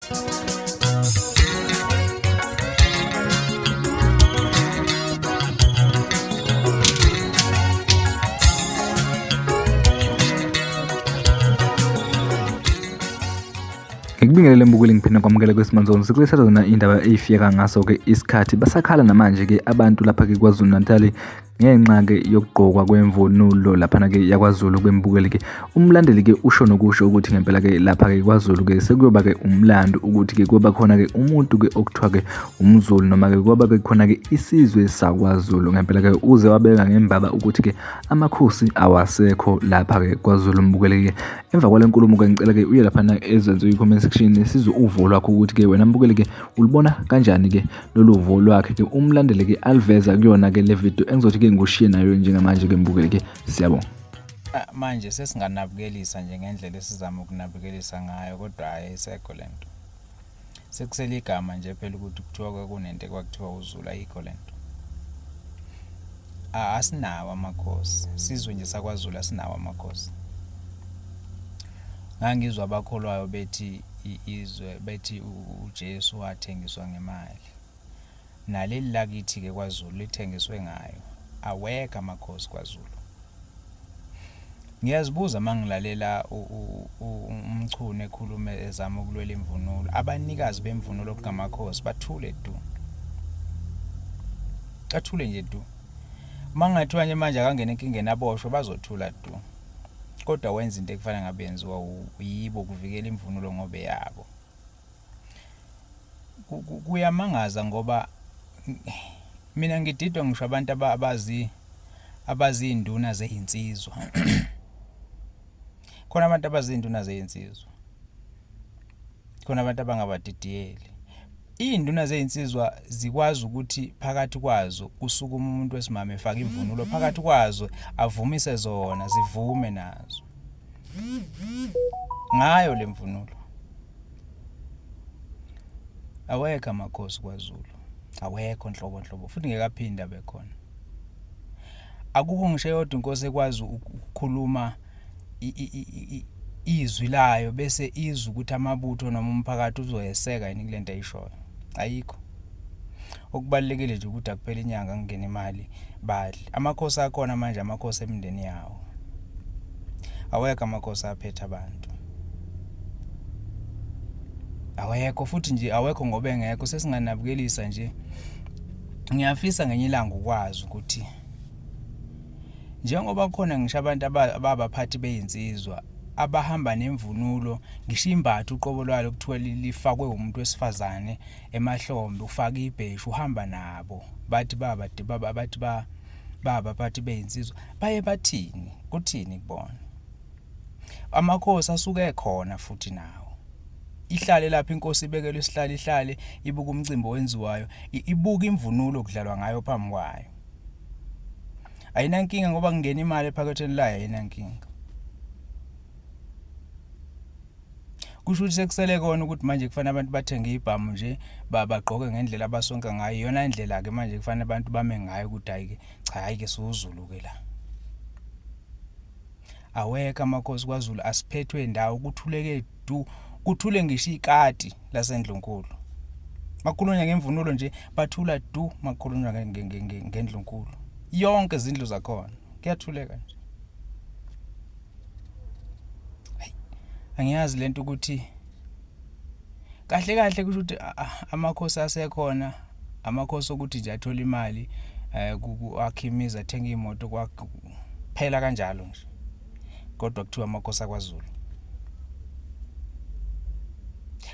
Ngikubingelele mbukeli, ngiphinde kwamukele kwesimanzoni. Sikulethela zona indaba eyifika ngaso-ke isikhathi. Basakhala namanje-ke abantu lapha-ke KwaZulu Natal ngenxa-ke yokugqokwa kwemvunulo laphana-ke yakwaZulu kwembukeli-ke. Umlandeli-ke usho nokusho ukuthi ngempela-ke lapha-ke KwaZulu-ke sekuyoba-ke umlando ukuthi-ke kuyoba khona-ke umuntu-ke okuthiwa-ke umZulu noma-ke kwaba-ke khona-ke isizwe sakwaZulu. Ngempela-ke uze wabeka ngembaba ukuthi-ke amakhosi awasekho lapha-ke KwaZulu mbukeli-ke. Emva kwale nkulumo-ke ngicela-ke uye laphana ezenze i-comment section sizwe uvo lwakho ukuthi-ke wena mbukeli-ke ulubona kanjani-ke lolu vo lwakhe-ke umlandeli-ke aliveza kuyona-ke le video engizothi-ke ngushiye nayo njengamanje-ke mbukeli-ke. Siyabonga. Manje sesinganabukelisa nje ngendlela esizama ukunabukelisa ngayo, kodwa hhayi ayisekho le nto. Sekusele igama nje phela ukuthi kuthiwa kwakunento ekwakuthiwa uZulu, ayikho le nto. Asinawo amakhosi, sizwe nje sakwaZulu asinawo amakhosi. Ngangizwa abakholwayo bethi izwe bethi uJesu wathengiswa ngemali. Naleli lakithi-ke kwaZulu lithengiswe ngayo. Awekho amakhosi kwaZulu. Ngiyazibuza uma ngilalela uMchunu ekhuluma ezama ukulwela imvunulo, abanikazi bemvunulo okungamakhosi bathule du. Bathule nje du. Uma kungathiwa nje manje akangene enkingeni aboshwe bazothula du. Kodwa wenza into ekufanele ngabe yenziwa yibo ukuvikela imvunulo ngoba eyabo. Kuyamangaza ngoba mina ngididwa ngisho abantu abazi abazinduna zeyinsizwa. Khona abantu abazinduna zeyinsizwa. Khona abantu abangabadidiyeli. Iy'nduna zeyinsizwa zikwazi ukuthi phakathi kwazo kusukume umuntu wesimame efake imvunulo phakathi kwazo avumise zona zivume nazo ngayo le mvunulo. Awekho amakhosi kwaZulu, awekho nhlobo nhlobo, futhi ngeke aphinde abe khona. Akukho ngisho eyodwa inkosi ekwazi ukukhuluma izwi layo bese izwe ukuthi amabutho noma umphakathi uzoyeseka yini kule nto ayishoyo. Ayikho. Okubalulekile nje ukuthi akuphele inyanga kungene imali badle. Amakhosi akhona manje amakhosi emindeni yawo. Awekho amakhosi aphethe abantu. Awekho futhi nje awekho ngoba engekho, sesinganabukelisa nje. Ngiyafisa ngenye ilanga ukwazi ukuthi njengoba kukhona ngisho abantu ababaphathi beyinsizwa abahamba nemvunulo, ngisho imbatha uqobo lwalo kuthiwa lifakwe umuntu wesifazane emahlombe, ufaka ibheshu uhamba nabo, bathi baba baba bathi ba babaphathi beyinsizwa, baye bathini kuthini kubona? Amakhosi asuke ekhona futhi nawo. Ihlale lapha inkosi ibekelwe isihlalo, ihlale ibuka umcimbi owenziwayo, ibuka imvunulo kudlalwa ngayo phambi kwayo. Ayinankinga ngoba kungena imali ephaketheni layo, ayinankinga. Kusho ukuthi sekusele kona ukuthi manje kufanele abantu bathenge ibhamu nje bagqoke ngendlela abasonka ngayo. Iyona indlela-ke manje kufanele abantu bame ngayo ukuthi hhayi-ke cha, hhayi-ke siwuZulu-ke la. Awekho amakhosi kwaZulu, asiphethwe ndawo, kuthuleke du, kuthule ngisho ikati laseNdlunkulu. Makukhulunywa ngemvunulo nje bathula du, makukhulunywa ngendlunkulu. Yonke izindlu zakhona kuyathuleka nje. Angiyazi lento ukuthi kahle kahle kusho ukuthi amakhosi asekhona, amakhosi okuthi nje athola imali akhe imizi, athenge iy'moto, phela kanjalo nje. Kodwa kuthiwa amakhosi akwaZulu.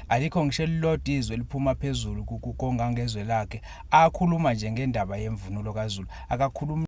Alikho ngisho elilodwa izwe eliphuma phezulu kongangezwe lakhe akhuluma nje ngendaba yemvunulo kaZulu. Akakhulumi.